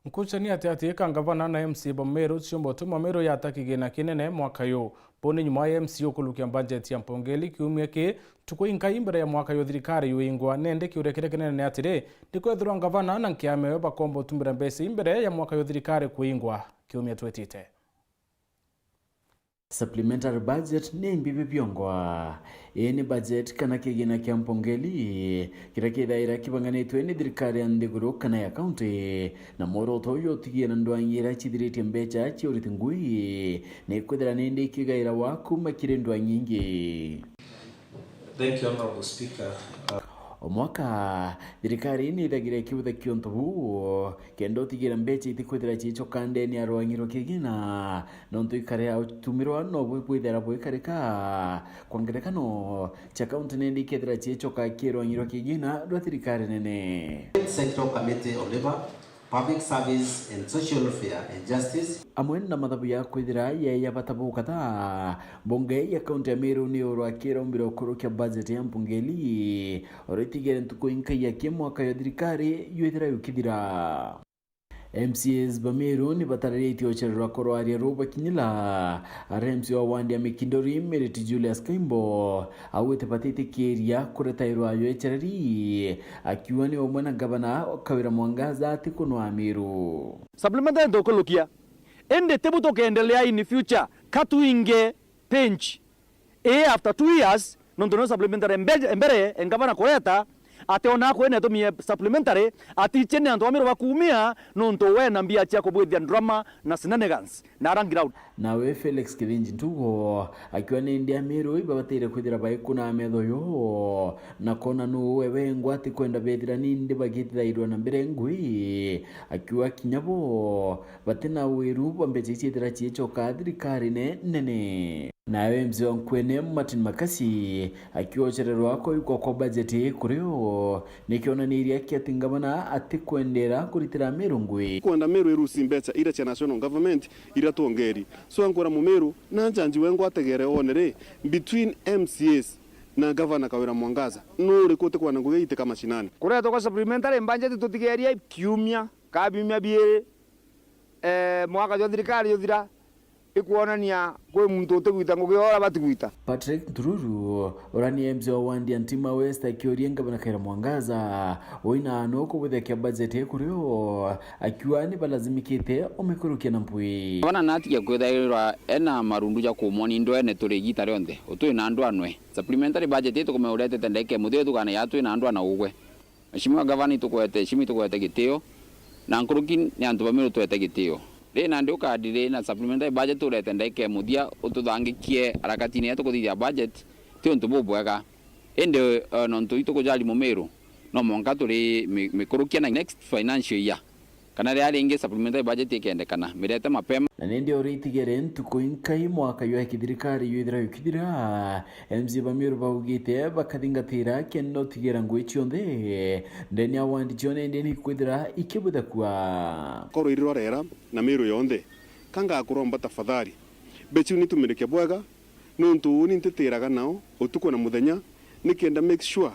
Nkurucania ati ati ka ngavana na M C A ba Meru ciumba utuma Meru yata kigina kinene mwaka yu. Buni nyuma ya M C A ukurukia mbanjeti ya mpongeli kiumia ki, ntuku inkai mbere ya mwaka yu thirikari yuingwa, nende kiuria kiria kinene ni atiri, nikwethirwa ngavana na nkiama ewe bakomba utumira mbeca imbere ya mwaka yu thirikari kuingwa kiumia twitite. Supplementary budget ni mbibi biongwa. Ii ni budget kana kigina kia mpongeli kiria kithaira kibang'anitwe ni thirikari ya nthiguru kana ya kaunti, na mworoto uyu utigira ndwang'i iria cithiritie mbeca cia uriti ngui ni kwithira nindi ikigairawa kuuma kiri ndwang'i ingi. Thank you, Honorable Speaker. Uh, O mwaka, thirikari ni ithagira ikibuthakia untu buu, kenda utigira mbeca itikwithira ciicoka ndeni ya rwang'i rwa kigina, nontu ikare ya utumirwa no bwi-, bwithira bwikarika. Kwa ngerekano, cia kaunti nindi ikethira ciicoka ki rwang'i rwa kigina rwa thirikari nene. Sector Committee on Labour Public Service and Social Welfare and Justice. Amwe na mathabu ya kwithira ye ya bata bukatha, mbunge ya kaunti ya Meru ni urwakira umbiro kurukia budget ya mbunge ili uritigere ntuku inkai ya ki mwaka ya thirikari yuithira yukithira. M C As ba Meru ni batararitie ucererwa kurwaria ru bakinyila. Ara M C A wa wandi ya Mikindori, Merit Julius Kaimbo, augite batitikiria kuretairwa yo icereri, akiuga ni umwe na ngavana Kawira Mwangaza atikunwa Meru. Supplementary ntukurukia, indi tibu tukendelea in future, ka twinge pinch. Ii after two years, nontu nio supplementary mbe-, mbere engavana kureta, ati ona akwene atumie supplementary, atiche ni antu ba Meru bakumia, nontu we na mbia cia kubwithia drama na shenanigans na ara ground. Nawe Felix Kithinji Ntugo akiuga ni ndi Ameru ibabatire kwithira baikuna metho yo na kona nu we wengwa atikwenda bethira nindi bagitithairwa na mbere ngui, akiuga kinya bo batina wiru bwa mbeca ici ithira ciicoka thirikarine nene. Nawe M C A wa Nkuene Martin Makasi akiuga ucererwa kwa gwikwa kwa bajeti kuri o nikionanirie aki ati ngavana atikwendera kuritira Meru ngui. Kwenda Meru irusi mbeca iria cia national government iria twongeri. So ankwira Mumeru na njanji wengwa ategere one ri between M C As na gavana Kawira Mwangaza nu uriku utikwenda ngugi iitika mashinani. Kuretwa kwa supplementary budget tutigerie kiumia ka biumia biiri, eh, mwaka jwa thirikari juthira, ikwonania kwi muntu utigwita ngugi uria bati gwita. Patrick Ntururu, uria ni M C A wa wandi ya Ntima West, akiuria ngavana Kawira Mwangaza uina nu kubuthekia bajeti kuri o, akiuga ni balazimikite umikurukia na mpwi. Gavana natige kwithairwa ena marundu ja kumwonia ndwene turi igita rionthe, utwi na ndwanwe. Supplementary budget itukume uretete ndagika imuthia utukane ya twi na ndwana ugwe. Mheshimiwa Gavana, itukwete heshima, itukwete gitio, na nkuruki ni antu ba Meru twete gitio. Ri nandi ukandi ri na supplementary budget urete ndagika imuthia ututhangikie harakatine ya tukuthithia budget, ti untu bubwega. Indi, eh, nontu itukujali Mumeru, no mwanka turi mi-, mikurukia na next financial year. Kana riria ringi supplementary budget ikendekana, mirete mapema. Na nindi uritigere ntuku inkai mwaka jwa kithirikari jwithira jukithira, M C A ba Meru baugite bakathingatira kenda utigira ngui cionthe ndene ya wandi cio nindi nikwithira ikibuthakua. Koro irirorera na Meru yonthe, ka ngakuromba tafadhali, mbeca iu nitumirike bwega, nontu uni ntitiraga nao utuku na muthenya, nikenda make sure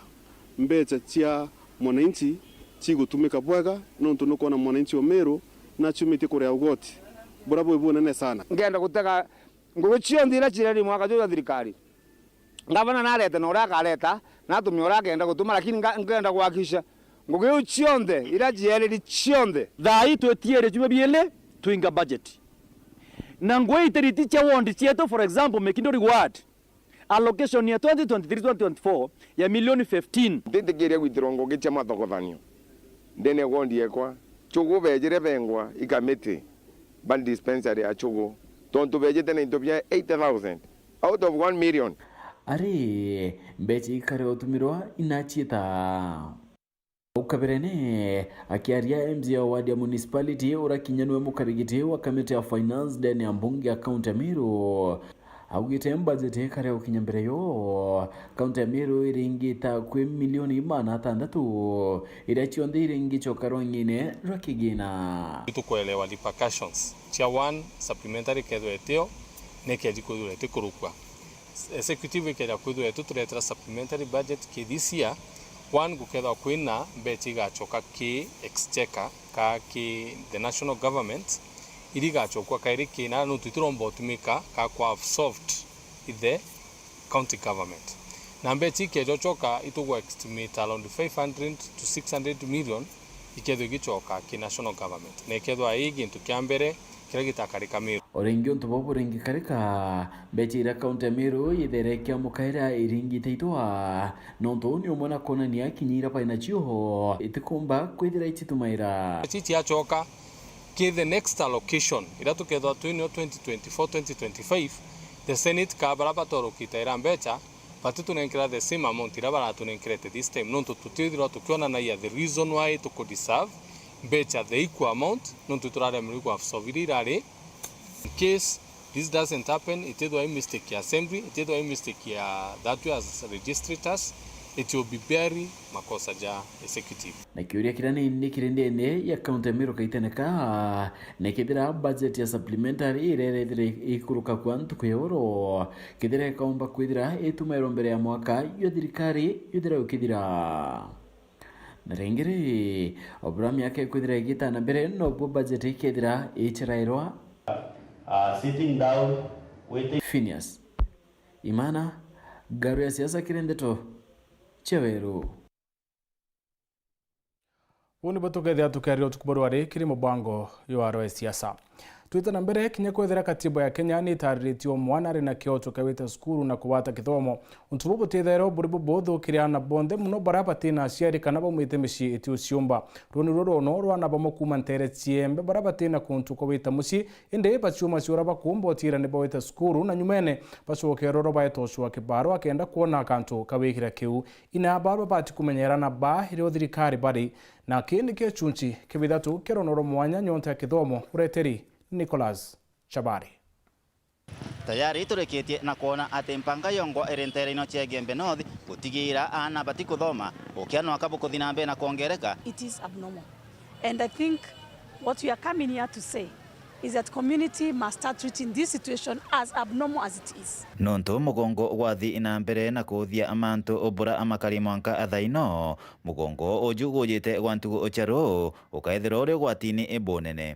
mbeca cia mwananchi cigutumika bwega, nontu nukwona mwananchi wa Meru naciumitie kuria ugoti buria bwi bunene sana. Ngenda gutega ngugi cionthe iria cireri mwaka juu jwa thirikari. Ngavana narete na uria akareta, na atumia uria akenda gutuma, lakini nga-, ngenda kuhakikisha ngugi iu cionthe iria ciereri cionthe. Thaa ii twitiere ciumia biiri twinga budget. Na ngugi itiriti cia ward cietu, for example, Mikindori ward, allocation ya twenty twenty-three twenty twenty-four ya milioni fifteen. Ntitikiria gwitirwa ngugi cia mathogothanio ndene ya ward yekwa. Chugu bejire bengwa i kamiti ba dispensary ya Chugu, tontu bejite na into bia eighty thousand out of one million. Ari, mbeca ikare utumirwa inaciita. Au kabirene, akiaria M C A wa ward ya municipality, uria kinya niwe mukarigiti wa kamiti ya finance ndene ya mbunge ya kaunti ya Meru, augite budget ikare gukinya mbere yo, kaunti ya Meru iringita kwi milioni magana atandatu, iria cionthe iringicoka rwang'ine rwa kigina. Nitukwelewa repercussions cia one supplementary kethwa itio, nekeji kwithirwa itikurukua. Executive ikeja kwithirwa ituturetera supplementary budget ki this year, one, gukethwa kwina mbeca igacoka ki exchequer ka ki the national government, iria igacokua kairi kina nontu itiromba utumika ka kwa absorbed i the county government. Na mbeca ikeja ucoka itugwa estimate around five hundred to six hundred million ikethwa igicoka ki national government. Na ikethwa ii gintu kia mbere kiria gitakarika Meru. O ringi untu buu buringikarika, mbeca iria kaunti ya Meru yithere ikiamukaira iringite itwa, nontu uu ni umwe na kwonania kinya iria bai nacio itikumba kwithira icitumaira. Ici ciacoka ki the next allocation iria tukethwa twinio twenty twenty-four twenty twenty-five, the Senate ka baria batorokitaira mbeca, batitunenkera the same amount iria baratunenkerete this time, nontu tutithirwa tukionanagia the reason why tuku deserve mbeca the equal amount, nontu turaremerwe ku absorb iria irari. In case this doesn't happen, itithwa i mistake ya assembly, itithwa i mistake ya that we as registrators, It will be very makosa ja executive. Na kiuria kiria ni, ni kiri ndene ya kaunti ya Meru Kaiteneka, ni kethira budget ya supplementary iria irethire ikuruka kwa ntuku ya oro, kethira ikaumba kwithira itumairwo mbere ya mwaka yo thirikari yuthira ukithira. Na ringi ri, obura miaka ikwithira igitana mbere, nobuo budget ikethira ichirairwa. Uh, sitting down, waiting. Phineas Imana, Ngaru ya Siasa kiri ndeto cia Weru. Buu nibo tukethira tukiaria utuku bwa rwari kiri mubango jwa Rwe Siasa. Twite na mbere, kinya kwethira katiba ya Kenya ni itariritie o mwana ari na kioto kia gwita cukuru na kubata kithomo. Untu buu butithairwa buri bubuthukiria aana bonthe, muno baria batina aciari kana baumite micii iti uciumba. Ruu niruo rwono rwa aana bamwe kuuma nteere ciembe baria batina kuntu kwa gwita mucii, indi baciuma cia uria bakuumba utiira ni bawita cukuru, na nyumene bacokerwa uria baeta ucua kibaru akenda kwona kantu ka wigira kiu. Ina baba bati kumenyera na ba irio thirikari bari, na kii nikio gicunchi kia bithatu kia rwono rwa mwanya nyonta ya kithomo, ureteri Nicholas Chabari. Tayari turikitie na kwona ati mpanga yongwa iri nteere ino cia Igembe North gutigiira aana batikuthoma, ukia nwaka bukuthi na mbere na kwongereka. It is abnormal. And I think what we are coming here to say is that community must start treating this situation as abnormal as it is. Nontu mugongo gwathi na mbere na kuthia mantu bura amakari mwanka athaino, mugongo uju gujite gwa ntugu cia ruu ukaethirwa uri ugwatini bunene.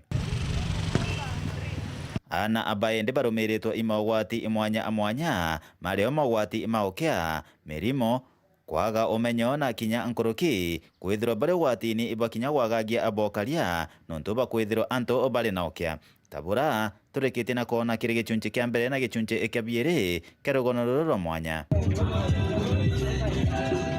Aana aba indi barumiritwe i mogwati mwanya mwanya, mario mogwati ma ukia, mirimo, kwaga umenyo na kinya nkuruki, kwithirwa bari ugwatini bwa kinya gwagagia bokaria, nontu bwa kwithirwa antu bari na ukia. Tabura, turikitie na kwona kiri gicunchi kia mbere na gicunchi kia biiri kia rugono ruru rwa mwanya.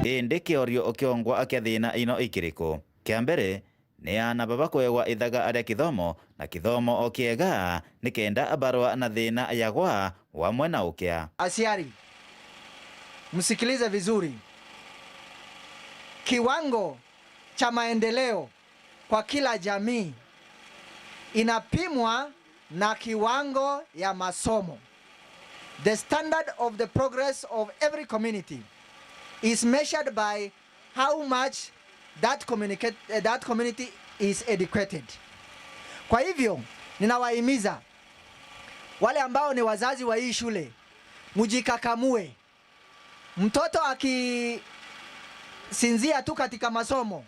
Indi kiorio kiongwa kia thina ino ikiriku? Kia mbere, ni aana baba kwegwa ithaga aria kithomo, na kithomo o kiega, nikenda barwa na thina ya gwa wamwe na ukia. Aciari, msikilize vizuri. Kiwango cha maendeleo kwa kila jamii inapimwa na kiwango ya masomo. The standard of the progress of every community is measured by how much that communicate, eh, that community is educated. Kwa hivyo, ninawahimiza wale ambao ni wazazi wa hii shule, mjikakamue. Mtoto akisinzia tu katika masomo,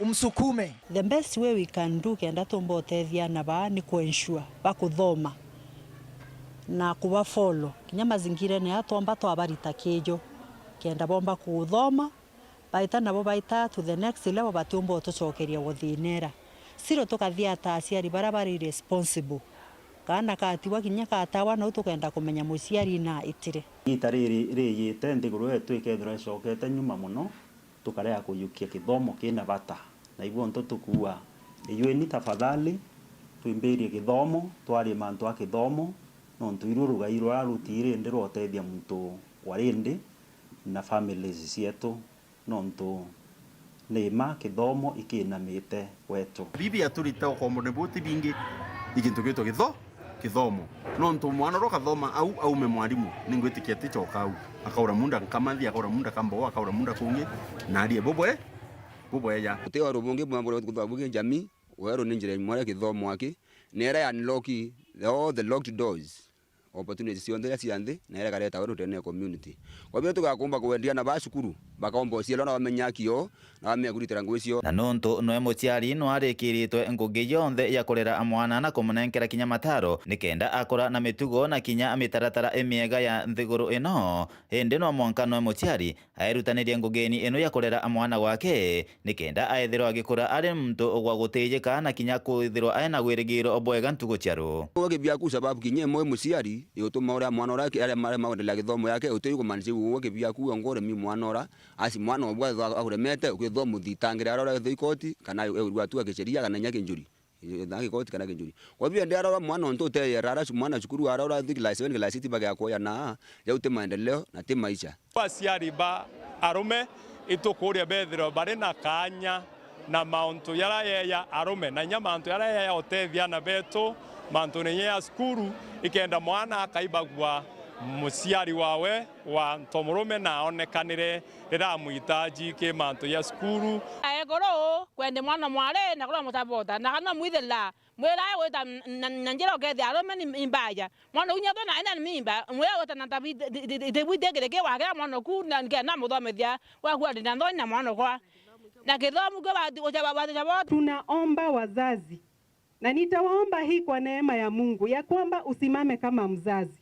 umsukume. The best way we can do kenda tumba utethia aana baa ni ku ensure bakuthoma na kuba follow kinya mazingirene aa twomba twabarita kijo, kenda bomba kuthoma, baita nabo baita to the next level, batiumba utucokeria guthinera. Still tukathia ta aciari baria bari responsible. Kaana katigwa kinya katawa, nau tukenda kumenya muciari na itire. Igita riri rijite, nthiguru yetu ikethirwa icokete nyuma mono, tukarega kuiyukia kithomo kina bata. Na ibuo nto tukuua, iyueni tafadhali, twimbirie kithomo, twarie mantu a kithomo, nontu iruo rugai ruria rutiri ndi rwa utethia muntu wa rindi na families cietu. Nontu ni mma kithomo ikinamite gwetu. Bibi aturite ukombo ni buti bingi i gintu gitwa githo-, kithomo. Nontu mwana uria ukathoma au aume mwarimu, ningwitikia aticoka au. Akaura munda Nkamanthi, akaura munda Kamboo, akaura munda kungi, na arie bubwe-, bubweya. Uti weru bungi bwa bure kuthoa bugi jamii, weru ni njira imwe ya kithomo aki, ni iria ya unlock all the locked doors. Opportunities cionthe iria cia nthi, na iria ikareta weru ndene ya community. Kwa hivyo tugakumba kwendia na ba cukuru, bakaomba ucielwa na bamenya akio, na bamenya kuritira ngui cio. Na nontu nwe muciari nwarikiritwe ngugi yonthe ya kurera mwana na kumunenkera kinya mataro, nikenda akura na mitugo na kinya mitaratara imiega ya nthiguru ino, indi no mwanka nwe muciari aerutanirie ngugini ino ya kurera mwana gwake, nikenda aethirwa agikura ari muntu ugwa gutijika na kinya kwithirwa aina gwirigiro bwega ntugu cia ruu. Ugwe kibiaku sababu kinya imwe muciari, igutuma uria mwana uria ki-, aria mare maendelea githomo yake, uti kumaanisha ugwe kibiaku ongwa uremi mwana ura, asi mwana obwa akuremete, ukithwa muthitangire ara ura ikoti, kana eurua tu akiceria, kana inya kinjuri. Na gikoti kana kinjuri. Kwa hivyo, ndi arora mwana ontu uteyera ara cu-, mwana cukuru arora thi class seven, class eight bagea kuoya na, jau ti maendeleo na ti maisha. Aciari ba arume itukuria bethirwe bari na kanya na mauntu jara yeya arume, na inya mantu jara yeya utethia ana betu mantune inya ya cukuru, ikenda mwana akaibagua Muciari wawe wa ntomurume naaonekanire riria amwitaji ki mantu ja cukuru. Aeguru kwende mwana mwari na kuria mutabota, na kana mwithira mwira gwita na, na, na njira ukethia arume ni imbaja. Mwana unya thona ena ni mimba, mwira gwita na tabi, ti, ti, ti, ti, ti, kiri ki wakira mwana ku na, na muthomithia, waku ari na nthoni na mwana kwa. Na kithomu kio bati, ucha, bati, ucha bota. Tunaomba wazazi, na nitawaomba hii kwa neema ya Mungu, ya kwamba usimame kama mzazi.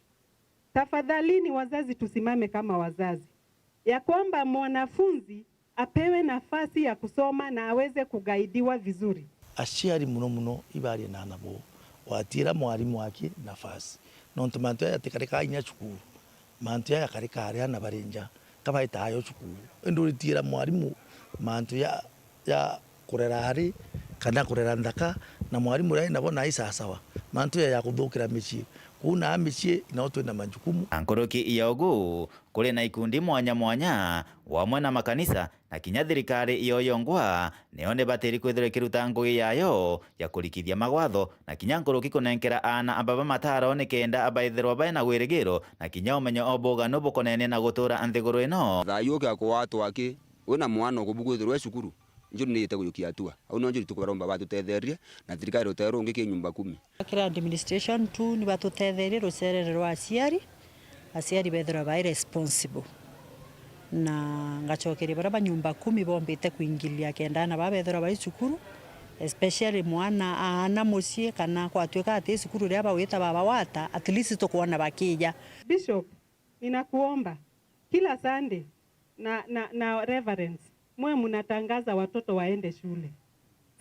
Tafadhalini wazazi, tusimame kama wazazi, ya kwamba mwanafunzi apewe nafasi ya kusoma na aweze kugaidiwa vizuri. Aciari muno muno ibarie na aana boo, watiira mwarimu aki nafasi, nontu mantu jaya jatikarikaga inya cukuru, mantu jaya jakarikaga aria aana bari nja, ka baitaga jo cukuru. Indi uritiira mwarimu mantu ja, ja kurera ari, kana kurera nthaka, na mwarimu uria ari nabo nai sawasawa, mantu jaya ja kuthukira micii. Kwou naa micii nao twina majukumu. Na nkuruki ya ugu, kuri na ikundi mwanya mwanya, o amwe na makanisa, na kinya thirikari yo yongwa, niyo nibatiri kwithirwa ikiruta ngugi yayo ya kurikithia magwatho, na kinya nkuruki kunenkera aana a baba mataro nikenda baithirwa bai na wirigiro, na kinya umenyo o buganu bukonenie na gutura nthiguru ino. Thayu ukia kuwatwa aki, wina mwana ukubu kwithirwa e cukuru, njuri niite kujukia hatua. Au no njuri tukuromba batutetherie, na thirikari rutere rungi ki nyumba kumi. Kiri administration tu ni batutetherie rucerere rwa aciari, aciari bethirwa bai responsible. Na ngacokeria baria ba nyumba kumi bombite kuingilia kenda aana baa bethirwa bai cukuru, especially mwana aana mucii, kana kwatuika ati cukuru riria bagwita babawata, at least tukwona bakija. Bishop, ninakuomba, kila Sunday na, na, na reverends, muwe mnatangaza watoto waende shule.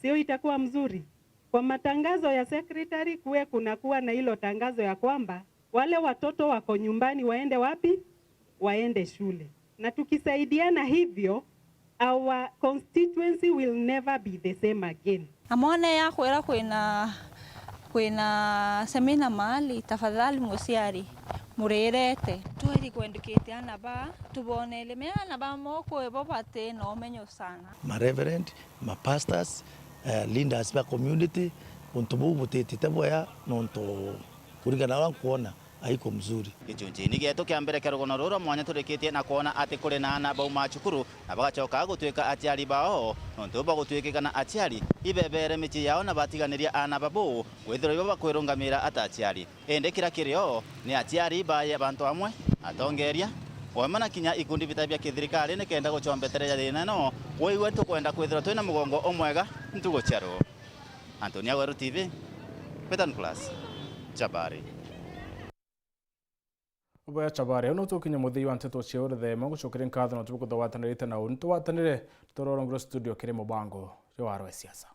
Sio itakuwa mzuri? Kwa matangazo ya secretary kuwe kunakuwa na hilo tangazo ya kwamba wale watoto wako nyumbani waende wapi? Waende shule. Na tukisaidiana hivyo, our constituency will never be the same again. Na mwana yakwira kwina, kwina semina mahali, tafadhali muciari, murirete. Tweri kwendukite aana baa, tubonere me aana ba moko ibo bati na umenyo sana. Ma reverend, ma pastors, eh, leaders ba community, untu buu butitite bwega nontu kuringana na uria nkwona haiko mzuri. Gichunjini gietu kia mbere kia rugono ruru rwa mwanya turikitie na kwona ati kuri na aana bauma cukuru na bagacoka gutuika aciari bao, nontu bwa gutuikika na aciari ibebere micii yao na batiganiria aana babu kwithirwa ibo bakwirungamira ata aciari. Indi kiria kiri o ni aciari baye bantu amwe, atongeria, o amwe na kinya ikundi bitai bia kithirikari nikenda gucombetereja thina ino, wigwe tukwenda kwithirwa twina mugongo umwega ntugu cia ruu. Antonia Weru T V, Peter Nicholas, Chabari. Uboya Chabari, au no tukinye muthia wa nteto cia urithema, gucokeria nkatho na tubukuthawatanirite na uni tugwatanire, tutororongirwe studio kiri mubango jwa Warwa Siasa.